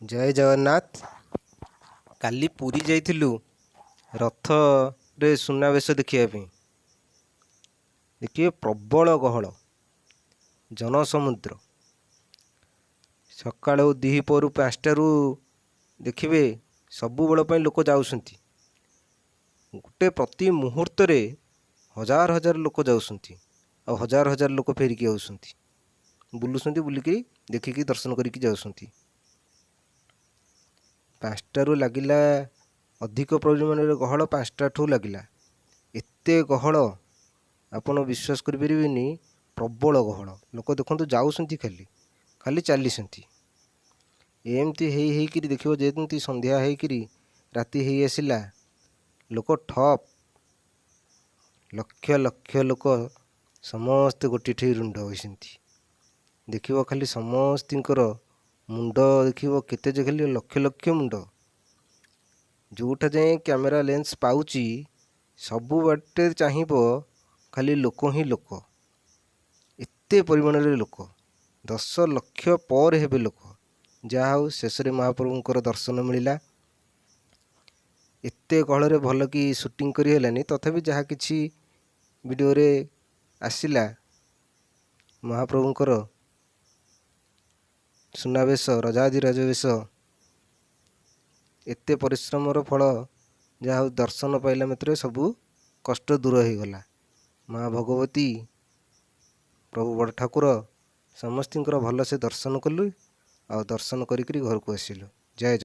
ଜୟ ଜଗନ୍ନାଥ। କାଲି ପୁରୀ ଯାଇଥିଲୁ ରଥରେ ସୁନାବେଶ ଦେଖିବା ପାଇଁ। ଦେଖିବେ ପ୍ରବଳ ଗହଳ, ଜନସମୁଦ୍ର। ସକାଳୁ ଦ୍ୱିପହରୁ 5ଟାରୁ ଦେଖିବେ ସବୁବେଳ ପାଇଁ ଲୋକ ଯାଉଛନ୍ତି। ଗୋଟେ ପ୍ରତି ମୁହୂର୍ତ୍ତରେ ହଜାର ହଜାର ଲୋକ ଯାଉଛନ୍ତି ଆଉ ହଜାର ହଜାର ଲୋକ ଫେରିକି ଆଉଛନ୍ତି, ବୁଲୁଛନ୍ତି, ବୁଲିକି ଦେଖିକି ଦର୍ଶନ କରିକି ଯାଉଛନ୍ତି। 5ଟାରୁ ଲାଗିଲା ଅଧିକ ପରିମାଣରେ ଗହଳ, 5ଟାଠୁ ଲାଗିଲା ଏତେ ଗହଳ ଆପଣ ବିଶ୍ୱାସ କରିପାରିବେନି। ପ୍ରବଳ ଗହଳ, ଲୋକ ଦେଖନ୍ତୁ ଯାଉଛନ୍ତି, ଖାଲି ଖାଲି ଚାଲିଛନ୍ତି। ଏମିତି ହେଇ ହେଇକିରି ଦେଖିବ ଯେମିତି ସନ୍ଧ୍ୟା ହେଇକିରି ରାତି ହେଇ ଆସିଲା, ଲୋକ ଠପ୍, ଲକ୍ଷ ଲକ୍ଷ ଲୋକ ସମସ୍ତେ ଗୋଟିଏ ଠେଇ ରୁଣ୍ଡ ହୋଇଛନ୍ତି। ଦେଖିବ ଖାଲି ସମସ୍ତିଙ୍କର ମୁଣ୍ଡ, ଦେଖିବ କେତେ ଯେ ଖାଲି ଲକ୍ଷ ଲକ୍ଷ ମୁଣ୍ଡ। ଯେଉଁଟା ଯାଏଁ କ୍ୟାମେରା ଲେନ୍ସ ପାଉଛି ସବୁ ବାଟେ ଚାହିଁବ ଖାଲି ଲୋକ ହିଁ ଲୋକ। ଏତେ ପରିମାଣରେ ଲୋକ, 10 ଲକ୍ଷ ପରେ ହେବେ ଲୋକ। ଯାହା ହଉ ଶେଷରେ ମହାପ୍ରଭୁଙ୍କର ଦର୍ଶନ ମିଳିଲା। ଏତେ ଗହଳରେ ଭଲ କି ସୁଟିଂ କରି ହେଲାନି, ତଥାପି ଯାହା କିଛି ଭିଡ଼ିଓରେ ଆସିଲା ମହାପ୍ରଭୁଙ୍କର ସୁନାବେଶ, ରଜାଧିରାଜ ବେଶ। ଏତେ ପରିଶ୍ରମର ଫଳ ଯାହା ହଉ ଦର୍ଶନ ପାଇଲା ମାତ୍ରେ ସବୁ କଷ୍ଟ ଦୂର ହେଇଗଲା। ମା ଭଗବତୀ, ପ୍ରଭୁ ବଡ଼ ଠାକୁର ସମସ୍ତଙ୍କର ଭଲସେ ଦର୍ଶନ କଲୁ ଆଉ ଦର୍ଶନ କରିକିରି ଘରକୁ ଆସିଲୁ। ଜୟ